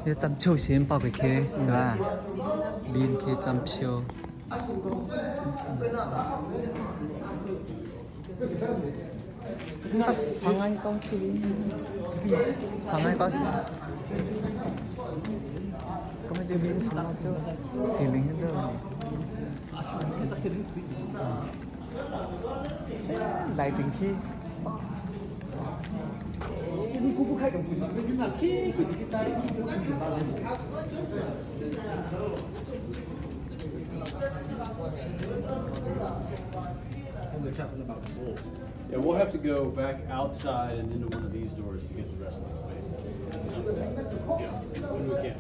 这占票先包过去是吧？连去占票。上海高速，上海高速。咁咪就变成咗四零度。Lighting khi. Yeah, we'll have to go back outside and into one of these doors to get the rest of the spaces. At some point. Yeah, when we can.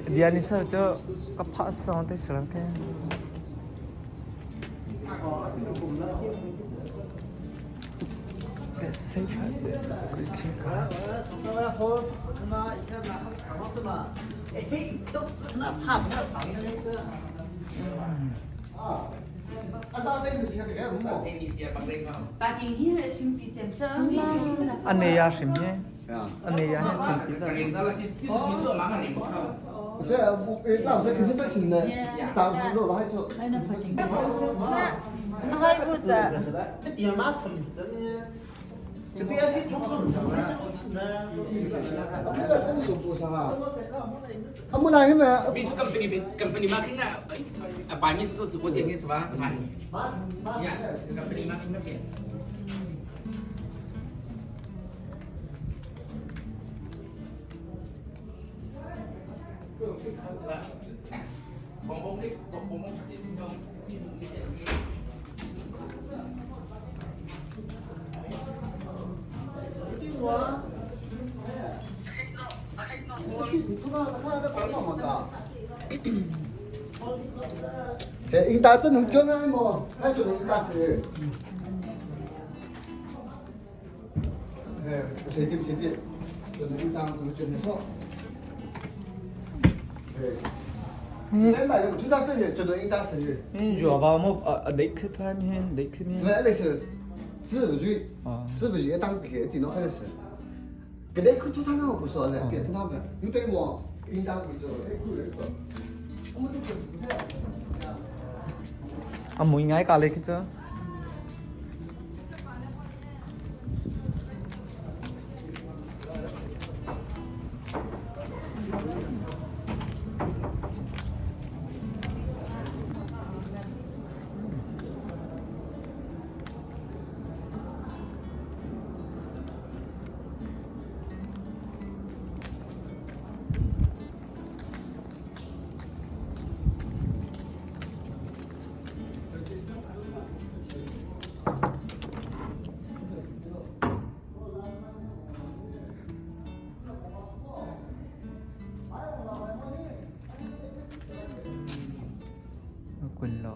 Dianisa cho ka pha song te sram ke. Cái safe cái kia cả. Anh này ya sim nhé. Anh này ya sim pi đó. 民族 company company marking 啊，啊，白面是个直播间是吧？呀，company marking 那边。红红的，红红的，是讲意思意思。应当这能叫那么，那就应当是。哎，谁的谁的，就能应当怎么就能说。哎，现在有就在这里，就能应当是。 Mình rửa vào một ở đấy cứ thôi nhé, đấy cứ 现 nhé. 在那是止不住，止不住一当别电脑开始。给那看他那不说了，别听他们，你对我应当会做，哎，可以个。我们都不太。 À mỗi ngày cả lấy cái chứ. Quần lọ.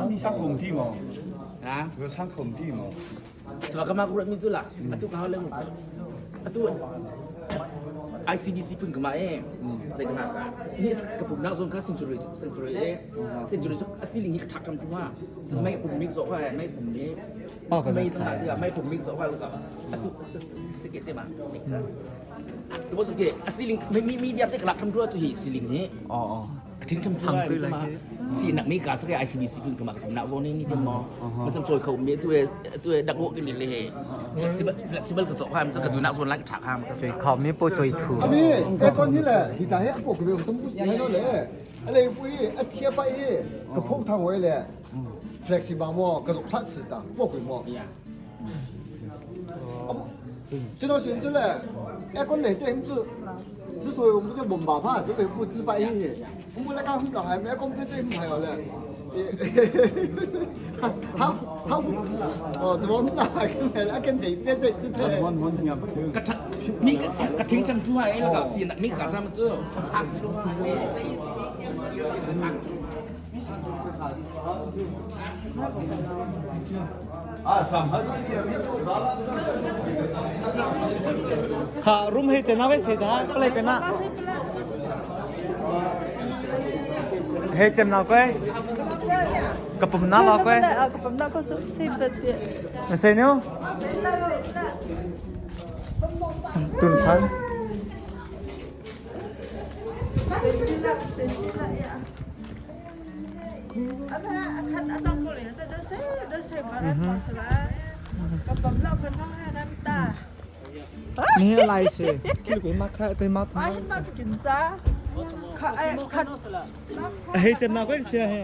你上空地吗？啊？我上空地吗？ ICBC pun kema eh zai kema ka ni ka pum na zon ka century century eh century so asiling ni thak kam tua mai pum mik zo wa mai pum ni mai chang la mai pum mik zo wa ka atu sikit te ma tu bo ke asiling mi mi mi biak te klak kam tua chu hi siling ni 哦哦。 听他们说这么是那没搞这个 ICBC pun kema ka pum na zon ni te mo macam trôi khẩu mi tu tu đặc bộ cái này flexible flexible 个做法，这个对那zon 来查下嘛。最靠面不最土。阿咪，哎，讲起来，其他遐个佢哋都冇喺度咧，啊你会一贴摆去个铺头位咧，flexible 么，个肉七时咋，冇佢么。这段时阵咧，一讲嚟这唔是，之所以我们这冇办法，这个不自摆去，我们来讲唔落系咩？讲这唔系咧。好，好，哦，怎么唔啦？咁系，一跟提边这这这。 กระทะนี่กระทิ้งจำทั่วไอ้แล้วก็สีนักนี่กระจำเจ้าสัก 哈，room 黑在哪位谁的？不来跟哪？黑在哪个？个不哪老个？那谁呢？ตุนพัน นี่อะไรสิคิดว่ามาแค่ตัวมาเฮ้ยเจ็บหนักกว่าเสียเฮ้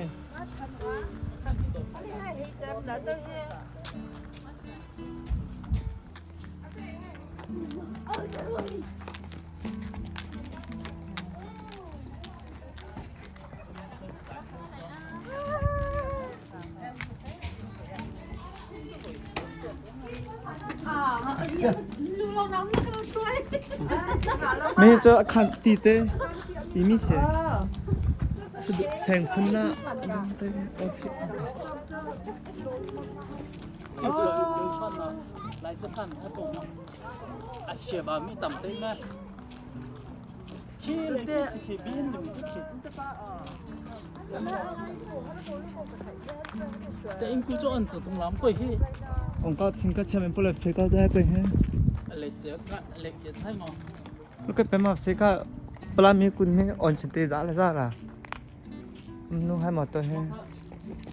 没这看地的，地米些，是แสงคุณน่ะ 来这看，他懂吗？啊，雪吧，没当对吗？去了，去边的，去。这应该做按子东南过去。 องค์ก็ชิงก็เชื่อมันปุ๊บเลยเสียก็จะให้ไปเฮ้ 来这个，来这菜吗？ ลูกก็ไปมาเสียก็ปลามีคุณมีอ่อนชินเตจ้าเลยจ้าล่ะนู่นให้หมดตัวเฮ้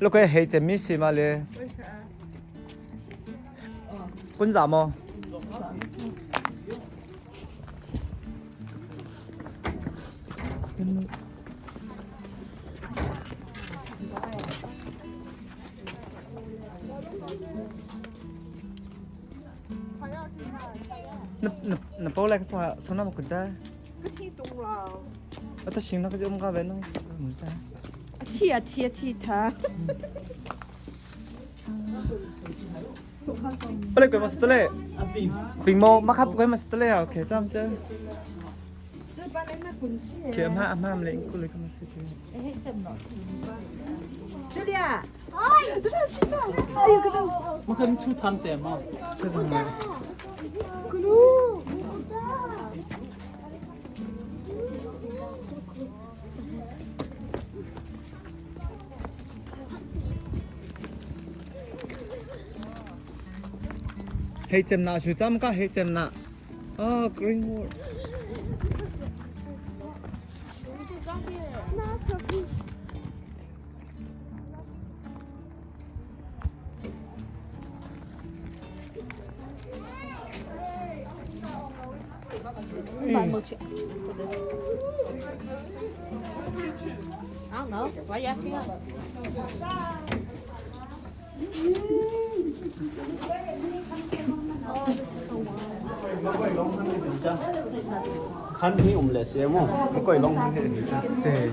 ลูกก็เฮ้จะมีสิมาเลยคุณจ๋ามอ那那那包来个啥？送那么滚在？啊，他行，那个就我们干呗，那没在。 贴贴贴他。不来鬼嘛是的嘞，饼毛马卡不鬼嘛是的嘞啊，OK，这样子。给阿妈阿妈们来过来干嘛是的？这里啊，哎，这是吃饭，哎呦，这个。我看你出汤点嘛。这怎么？黑针那是怎个黑针那？哦，green wall。I don't know. Why are you asking us? Oh, this is so wild. 看你我们来写么？不过拢是。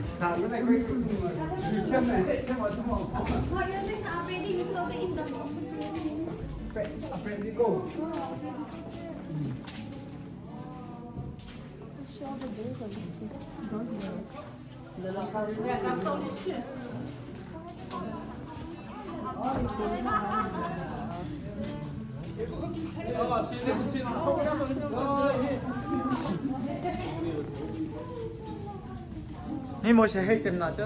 你冇写黑针啦，这。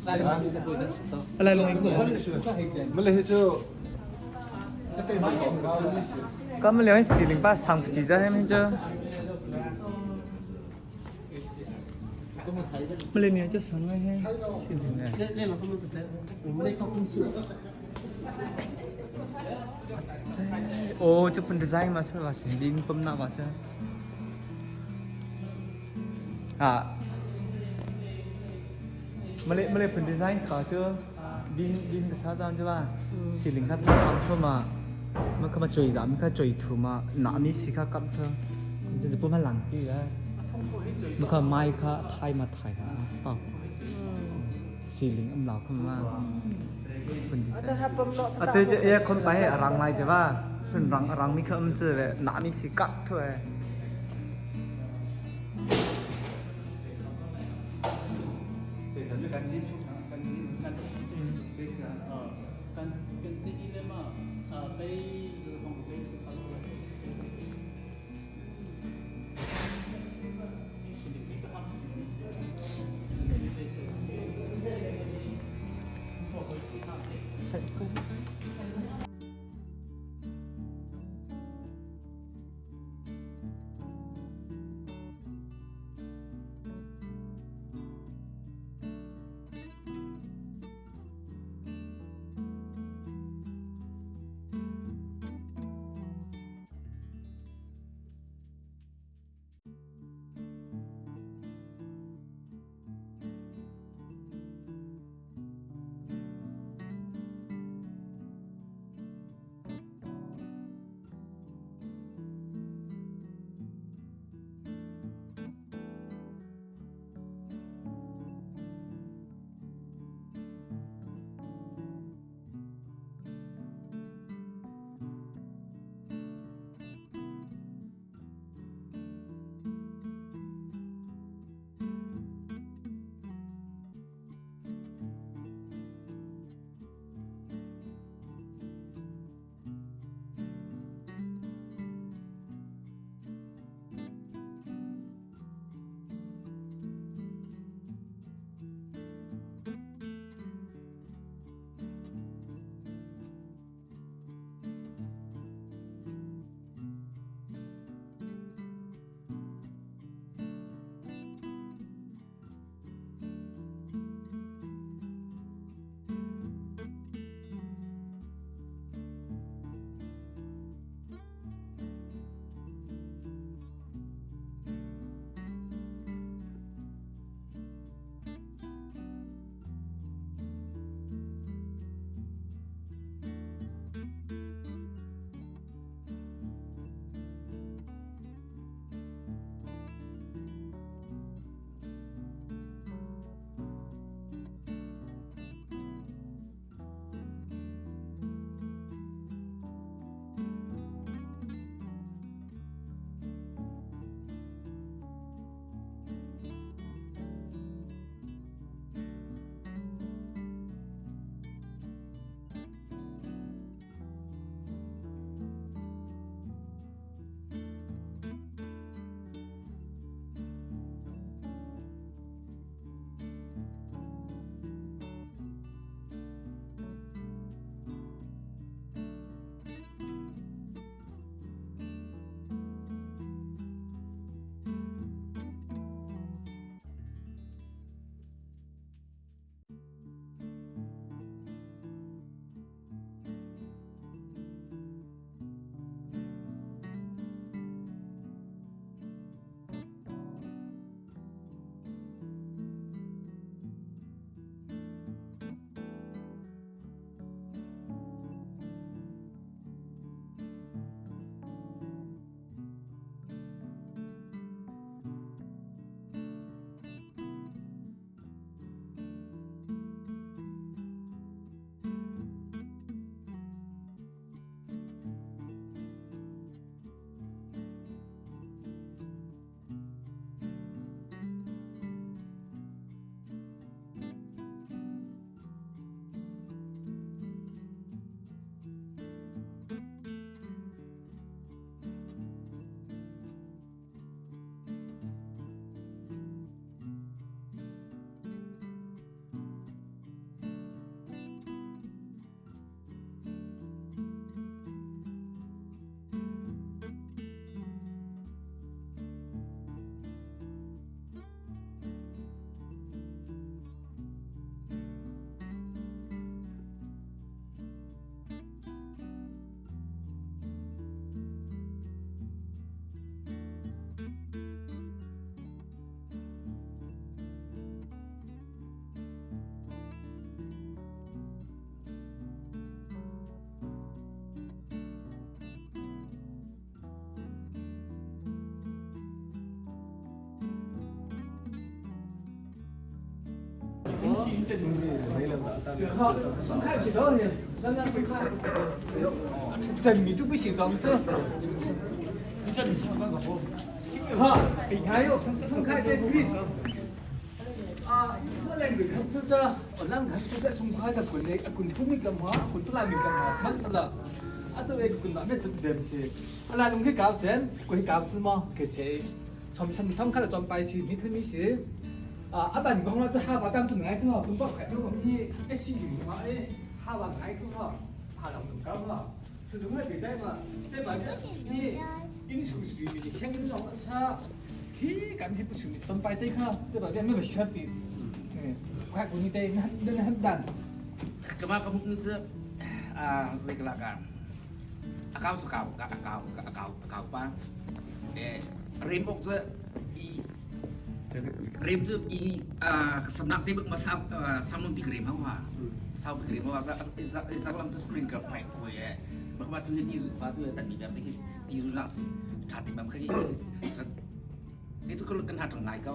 来弄一个。没来就。咁两四零八三几只系咪啫？ไม่เลยเนี่ยจะสั่งไว้ให้สี่零哎。哦，这本 design 嘛是吧？是林本那吧这？啊。မလေးမလေးဖန်ဒီဇိုင်းစကာချဘင်းဘင်းတစားတမ်းကြပါစီလင်ခါထားအောင်ထမမခမကြွေစားမခကြွေထူမနာမီစီခကပ်ထ这不嘛冷地啊，မခမိုက်ခထိုင်မထိုင်ဟာပေါ့စီလင်အမလောက်ခမဖန်ဒီဇိုင်းအတေ耶คนไปรังไม้จ้ะว่าเป็นรังรังมีคือมันจะแบบหนามีสิกักถ้วย 对，咱就赶紧出场，赶紧赶紧这是这是啊。 跟跟这一类嘛，被红这次他说。 ใส่靠，松开几多钱？咱咱松开，真米就不行，咱们这，你这你上那个不？哈，别开哟，松开这 please。啊，这两个看就这，我让看就在松开的滚的，滚土米干嘛？滚出来米干嘛？没事了。啊，都会滚那边怎怎是？啊，来龙去搞钱，过去搞子嘛，其实，从他们他们开始装白是，你听没是？啊，阿爸，你讲啦，这下巴单不能爱做，本包开做，你一四年嘛，哎，下巴爱做吼，下人唔够吼，是总系别低嘛，对嘛？你英雄是你千个人差，佢咁佢不是分摆对卡，对吧？你没晓得，嗯，快过你对，那那很难。 ကမကမှုနစ်အာလေကလာကအကောက်စကောက်ကအကောက်အကောက်အကောက်ပါအဲရိမ့်အုပ်ဇီရိမ့်ဇီအာสำนักที่บึกมาซาซำนุนปีกริมเฮาว่าซาวปีกริมเฮาว่าซะซะลำจะสปริงกับไปคุยมันก็ว่าตัวที่ว่าตัวแต่มีแบบนี้ที่สุนัขสิชาติมันเคยนี่ทุกคนกันหาทางไหนก็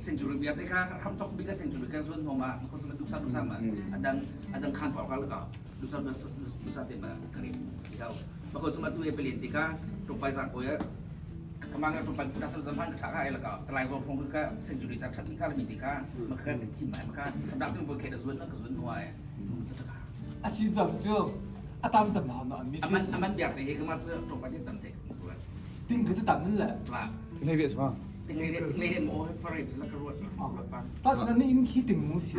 Century biar mereka ham tok biga century ka zon homa ko sa dusa dusa ma adang adang khan pa ka ka dusa dusa dusa te ma krim ikaw bako cuma tu e pelin tika rupai sang ko ya kamanga rupai puta sa zon han ka ka ka tlai zon phong ka century sa khat ka mi tika ma ka chi ma ka sabdak tu bo ke da zon ka zon ho ai mu ta ka 啊，是怎就啊，他们怎么好呢？你 aman aman biar te ke ma rupai te tam te 顶可是咱们了， 是吧听那边是吧？ 定你你你mo for 是个ruat ruat pa 但是呢，你应去顶木是，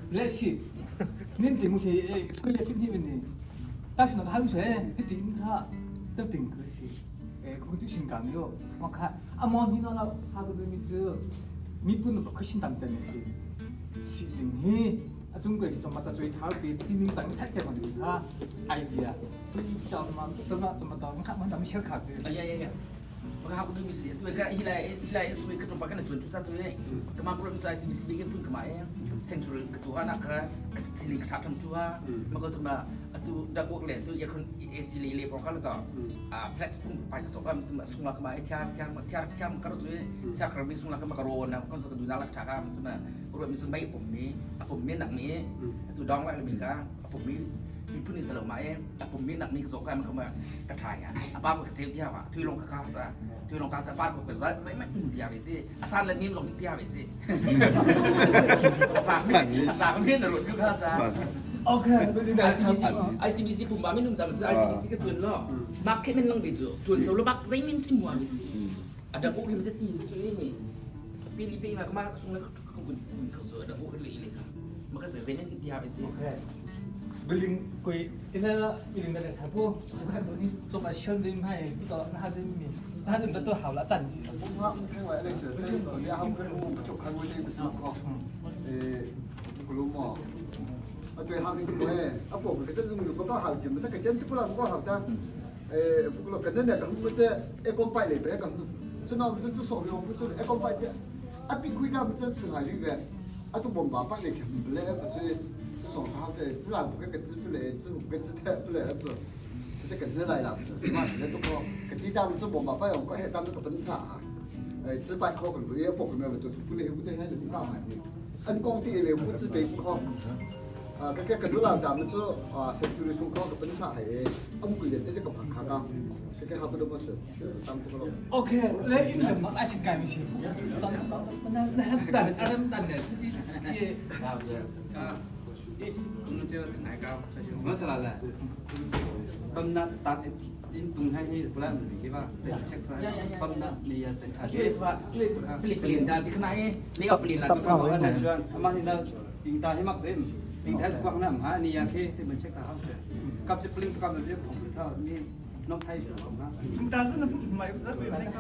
那是，你顶木是，哎，过来分析问题。但是呢，他们说，你顶他，都顶可是，哎，그것도 신감요。我看，啊，毛你那那他个东西是，你不能不可信当真的是，是灵气，啊，中国就把它最头别顶顶长太这么的哈，idea，叫什么？怎么怎么到？你看我咱们小卡子。 哎呀呀呀！我看不对没事，对个一来一来所以各种把个准出在做耶，干嘛不能在 CBC 边跟干嘛耶？Century 个话那个个西里个塔通出啊，么个什么啊都那国嘞都也可 AC 里里包括那个啊 flat ปุ่มไปกระจกมันจะสูงละมาไอ้เที่ยเที่ยเที่ยเที่ยมันก็ตัวเที่ยกระบี่สูงละมาก็โรนะก็จะดูน่ารักฉากมันจะมารวมมีสมัยผมนี้ผมมีหนักนี้ตัวดองไว้เลยมีกะผมมีมีผู้นี้สลบมาเองแต่ผมมีหนักนี้กระจกมันเข้ามากระถายอ่ะบ้าก็เจ็บเที่ยวอ่ะทุยลงข้าวซะทุยลงข้าวซะบ้านผมเป็นว่าใช่ไหมเดียวไปสิอาซานเลยนิ่มลงเดียวไปสิอาซานอาซานเพี้ยนหลุดยุคข้าวซะ OK， ICBC ICBC ปุ่มบาไม่นุ่มจำมัน ICBC ก็จวนล้อบักแค่มันลองไปจูจวนเสาแล้วบักใจมันจิ้มหัวไปสิอันดับโอ้ยมันจะตีสุดนี่ปีนี้ปีมาก็มาส่งแล้วก็กุนกุนเขาสวยอันดับโอ้ยเลยเลยมันก็เสียใจมันตีไปสิ 不灵贵，现在不灵的来差不多，我看到你做嘛小人派，不到那人民，那人都好了，站起。我我看完那是，你还不我就看过这个什么讲，诶，不如嘛，啊对，他们对，啊不，可是如果讲好钱，不这个钱不能讲好钱，诶，不过可能那个不这一个百里别个，这那不这至少用不这一个百这，啊比亏他们这吃海里边，啊都没办法来看不来不这，说他这自然不给个字不来，字不给字太不来不。这个是来了是，嘛现在都讲，个地咱们做没办法用，关键咱们个本事啊。哎，几百块个也不可能，都是不来不得还能干嘛的？按工地来物资备靠，啊，个个个都让咱们做啊，社区的送靠个本事还，俺们个人的这个盘卡讲，这个还不都不是，咱们不可能。 OK，来应什么？爱情干不起，那那很淡，那很淡的，是的。啊，这是我们这个奶糕，什么是来了？本那打因东海去不来对吧？check 出来，本那你也是。 ช่วยสว่าช่วยเปลี่ยนเปลี่ยนจานที่ขนาดนี้นี่ก็เปลี่ยนแล้ว 那主要阿妈你那应当起码是，应当是光那嘛，你也可以对门 check 好的。กับจะปลิ้งกับเรื่องของเขามีน้องไทยอยู่ของเขา 但是那没有设备那个，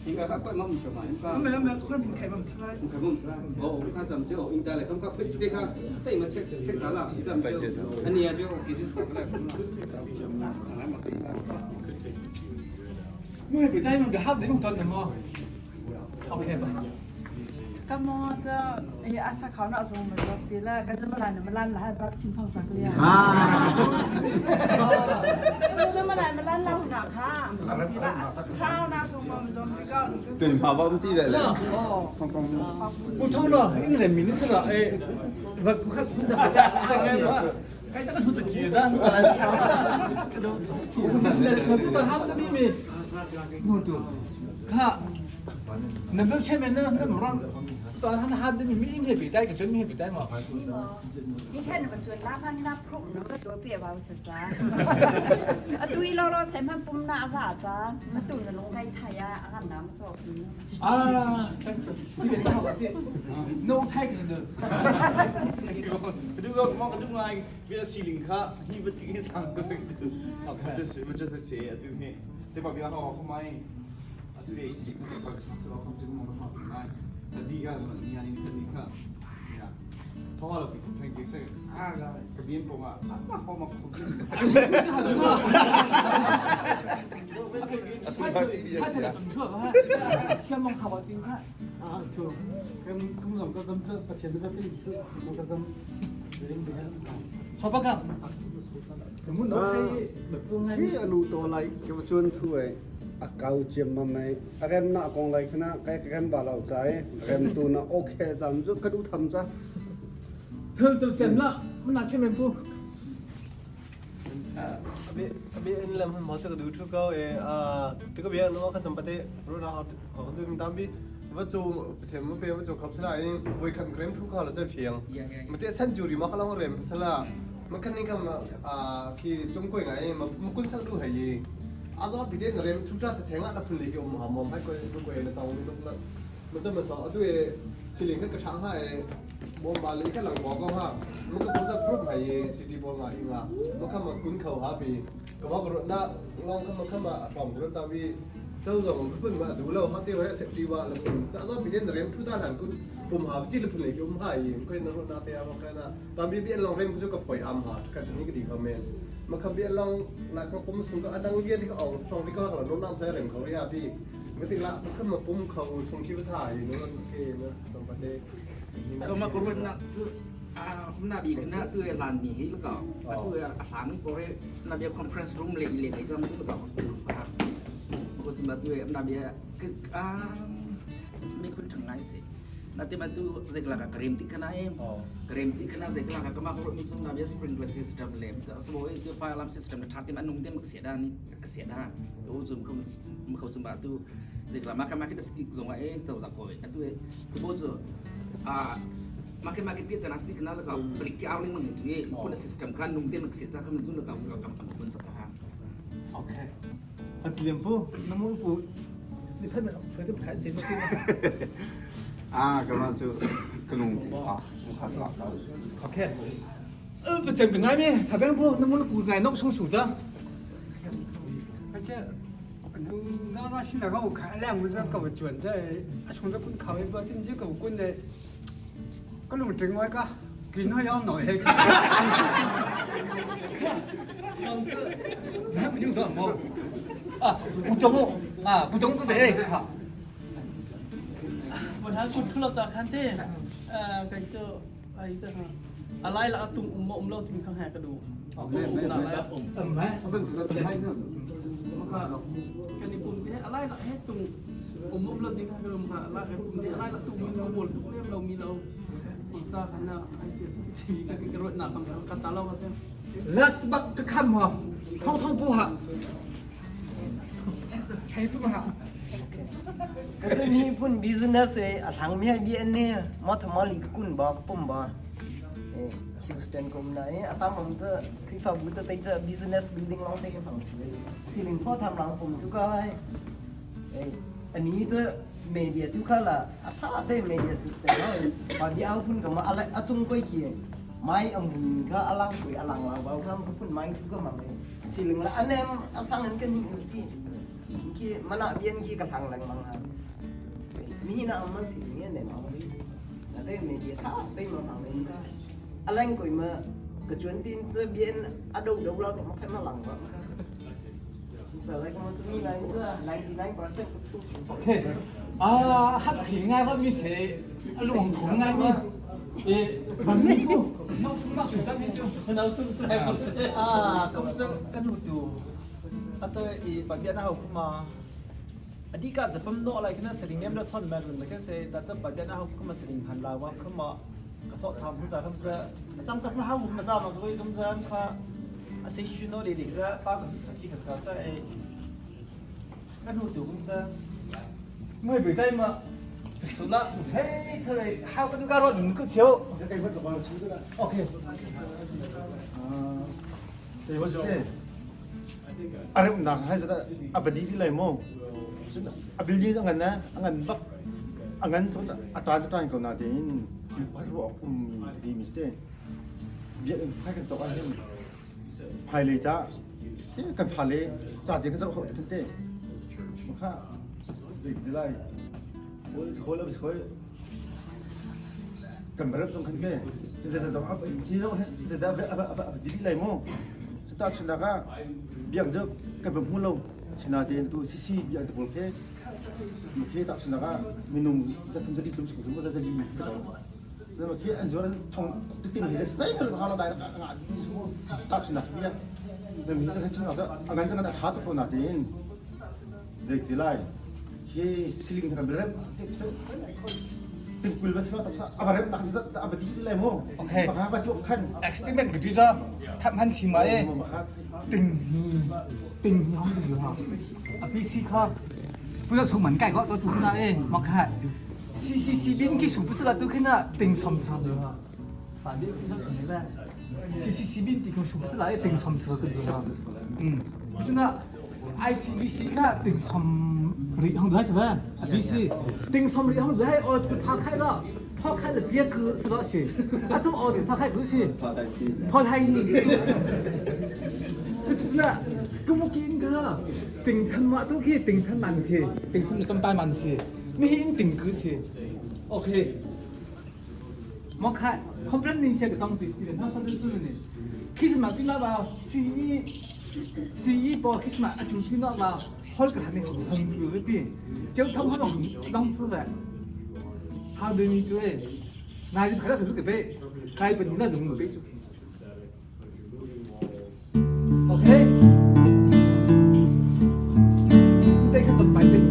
应该ก็ไม่มีจบมา 没有没有，那平开门出来。开门出来，哦，看什么就应该来，他们讲配对看，对门 check check 到了，这样就，那你也就给就是过来，来嘛。因为别在用的好的用多的么？OK 吧？ ကမောဇအေးအစခေါနာဆုံးမလို့ပြလာကစမလာနမလန်လာဘတ်ချင်းဖောင်စကလျာအာနမလာမလန်လာနာခါပြလာအစခေါနာဆုံးမမဇုံက对嘛，我们地来了。不通了，因为人民的是了，哎，我不看不得，哎，这个图是几张？我现在可不到他们的秘密，我都看，能不前面那那不让，到他那他的秘密应该别带，个真秘密别带嘛。 你看你们做哪方你那铺那个多别把是咋？啊，对了了，什么不那啥子？那都是弄开太呀，俺那么做。啊，这个好的，no tax 的。 Itu ko mo kadung ngai bi ceiling kha hi ba ti sang ko tu. Just mo just se atu he. Te pa bi ha ko mai. Atu re si ko pa sa sa ko ju mo ko ma ngai. Ta di ga ni ani ni kha. Ya. เขาว่าเราปิดเพลงกิเซ่อ่ากระเบียนปงอ่ะอ่ะเขามาคุย 他才来本课吧，先忙好吧，顶看。 啊，就跟跟我们个什么把钱都给你吃，我个什么。 说不干。怎么能可以不爱？ khi alu to lai ke chuan thu ai a kau chem ma mai a rem na kong lai khna kai rem ba lau chai rem tu na okay jam chu ka du tham cha 他都怎了？我拿前面不。 abi en lam mo sa du thu ko e a tu ko bia no kha tam pate ro na ha du mi tam bi va chu them mo pe va chu khap sala in voi khan krem thu kha la cha phiang ma te san juri ma khalang rem sala ma khan ni kam a ki chung koi ngai ma mukun sang du hai yi a zo bi den rem thu ta thenga na phun li ki om ha mom hai ko du ko na tong ni la ma cha ma sa du e siling kha ka chang ha e มบาลีแค่หลังบอกก็ฮะมันก็ต้องจะพรุ่งให้ซิตี้บอลมาอีกอ่ะมันเข้ามากุ้นเขาฮะปีก็บอกรถน่ะลองเข้ามาเข้ามาฟอมรถตาวีเจ้าสองเพิ่นมาดูแล้วฮะที่ว่าเสร็จดีว่าแล้วจะจะไปเล่นเรียนทุด้านหันกุ้นปุ่มหาจิลปุ่นเลยปุ่มหาอีกก็นั่นรถน่าเตียมาแค่น่ะตอนบีบีลองเรียนก็จะฝอยอัมฮะกันนี้ก็ดีคอมเมนต์มันคำบีลองละก็ปุ่มสูงก็อันดังเวียที่ก็ออกสองที่ก็เราโน้มน้ำใส่เรียนเขาเรียพี่ไม่ติดละมันขึ้นมาปุ่มเขาทรงคิดภาษาอยู่นั่นโอเคนะตรงประเทศ ก็มากุนนะคืออ่าหน้าบีกันหน้าตัวลานมีให้แล้วก็ตัวอาหารนี่โปรเรนาเบียคอนเฟรนซ์รูมเลยเลยจำตัวก็ครับก็จะมาตัวนาเบียคืออ่าไม่คุณถึงไหนสินาทีมาดูเจ้าละกรีมที่ขนาดเองกรีมที่ขนาดเจ้าละก็มากุนมีส่วนนาเบียสปริงเกอร์ซิสเต็มเลยตัวตัวไฟล์ซิสเต็มทัดที่มันนุ่งเต็มเสียด้านนี่เสียด้านตัวจุ่มเขาเขาจุ่มมาตัวเจ้าละมาค่ะมาที่สติ๊กส่งไอ้เจ้าจักรไปตัวตัวจุอ่า makin makin pita na stick na laka brik out ling mang chu ye puna system khan nung te mak se cha kham chu laka ka kam kam pun sa ka OK，啊，脸部那么不，你拍没？拍都不看这么 啊，搿么就搿种啊，我还是老高。 OK，不整个外面，他边不，那么古爱弄松树子。而且，那那现在我看两个是搞转在，从这滚考一波，进去搞滚的，个路正外个，给那要闹一个。样子，那不就讲么？啊，不中啊，不中个别好。我他滚出了咋看的？呃，感觉哎这อะไรละตุ่มอุโมงค์เราถึงข้างแหกระดูก 没没没，嗯没，不是这还那。 กันในปุ่มที่อะไรละให้ตุ่มอุโมงค์เราถึงข้างกระดูกอะไรปุ่มที่อะไรละตุ่มมีกระบวนทุกเรื่องเรามีเราปรึกษากันนะไอ้เจ้าชีกันกระโดดหนักคำคำตาเราก็เส้น Let's back 个看嘛，通通不好，开不好。 ก็จะมีพุ่น business เออหลังมีให้ BN เนี่ยมอทมอลีกกุนบอกปุ่มบ่เอฮิวสตันกุมนะเออตามผมจะคริฟาบูตเตจะ business building ลองเตฝั่งสิลิงพ่อทำหลังผมทุกก็ให้เอออันนี้จะ media ทุกข้าละอ่ะถ้าได้ media system เนาะบางทีเอาพุ่นกับมาอะไรอ่ะจงก้อยกี่ไม้อมุนก็อลังกุยอลังลาวเอาข้ามพุ่นไม้ทุกก็มาเลยสิลิงละอันนี้อ่ะสังกันกันนี่ที่ที่มันอ่ะเบียนกี่กระทังแรงมังฮะ mi na amman si ni ne ma wi na te me dia tha pe ma ma len ka alang koi ma ka chuan tin che bien a do do la ma khai ma lang ba sa lai ko ma mi na 99% OK，啊，他平安我咪写，龙头安咪，诶，文明不，那那水上面就那是来不是啊，咁这跟路度，啊对，伊把边那好嘛， อดีกาจะปั๊มโนอะไรขึ้นนะสลิงเนี่ยเราซ่อนมาหรือไม่แค่เสียแต่ตัวปัจจัยนะเขาขึ้นมาสลิงหันลาวขึ้นมากระทบทำผู้จ่ายคำจะจำจะไม่ห้ามมาจ้ามาด้วยคำจะค่ะอาศัยชุนโนดีดีจะป้ากับที่กับจะเอกันหูตัวคำจะ ไม่被带嘛，是那才出来还跟个老五个条。OK。 啊，唔嗱，还是个阿不哩哩来么？阿不哩个呢，阿俺不，阿俺从阿大只大个那点，巴鲁ดีมิสเต้เบียร์ให้กันตกอันนี้ภายเลยจ้ากันฟาเลยจ้าเด็กก็จะเขาเต้มันข้าเด็กได้โอ้ยเขาเลยเขากันแบบตรงกันแก่จะจะต้องเอาที่เราจะได้เอาเอาเอาดีเลยมั้งจะตัดสินก็เบียร์จะกันแบบหุ่นเราชนะเดนตัวซีซีเบียร์ตัวแค่มันแค่ตัดสินก็มีนุ่มจะทำจะดีลุ่มสุดมันจะดีสุด那么佢按照同啲啲嘢，谁都好了，大家大是那边，那名字还称啥？啊，俺这个他都不那点，对对来，佢司令他个别，定规了是吧？他啊，反正当时啊不滴来么？ OK。 把他就看。 Estimate 个对着，他们起码诶，定定好啲哈，啊 B C 卡，不要出门盖个都做那诶，莫看。C C C 边技术不是啦，都看那定什么的哈。反正不是什么 C C C 边地方数不是啦，定什么的哈。嗯，就那 I C B C 卡定什么里行的是吧？B C 定什么里行的哦，只抛开了，抛开了别个是老些，啊都哦只抛开这些，抛开你。就是那，咁我见个定吞嘛都可以定吞万次，定吞就针摆万次。你一定个是，OK。我看，complain 些个当对是的，他说的是的。其实嘛，对那吧，C C E 包，其实嘛，啊就对那吧，好个他那个工资那边，就他们种工资的，他对你对，那就看到可是个呗，那一本你那人个呗就。OK。你看这白的。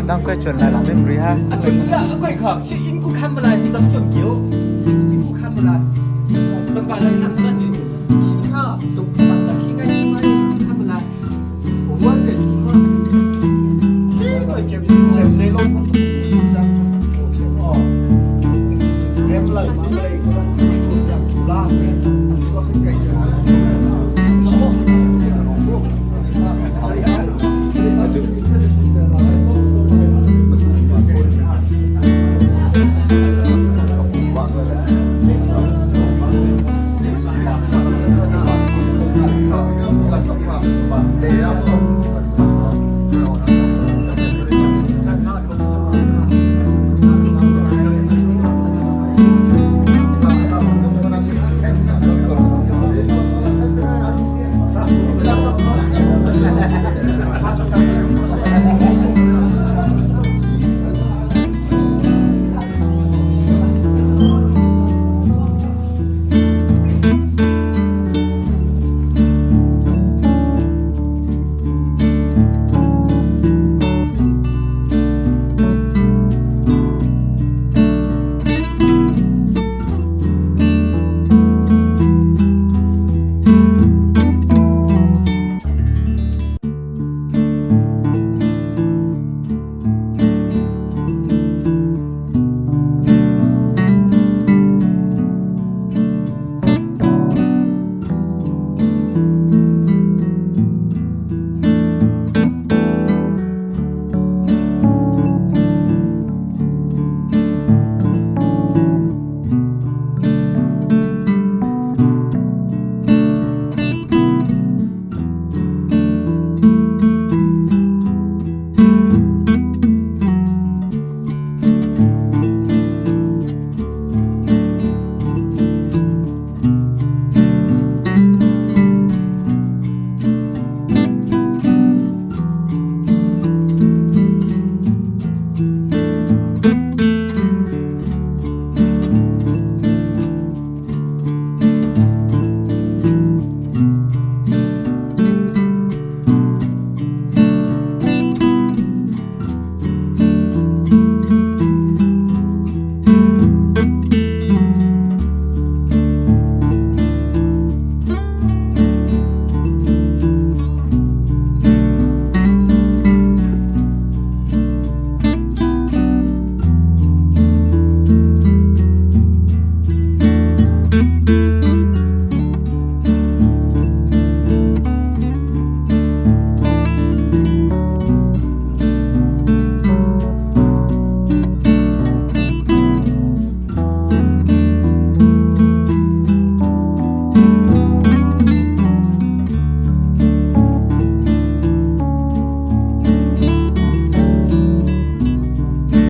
当快转来了，没不哈？啊，准了，快看，是因果看不来，你怎么准球？因果看不来，怎么办？看不转。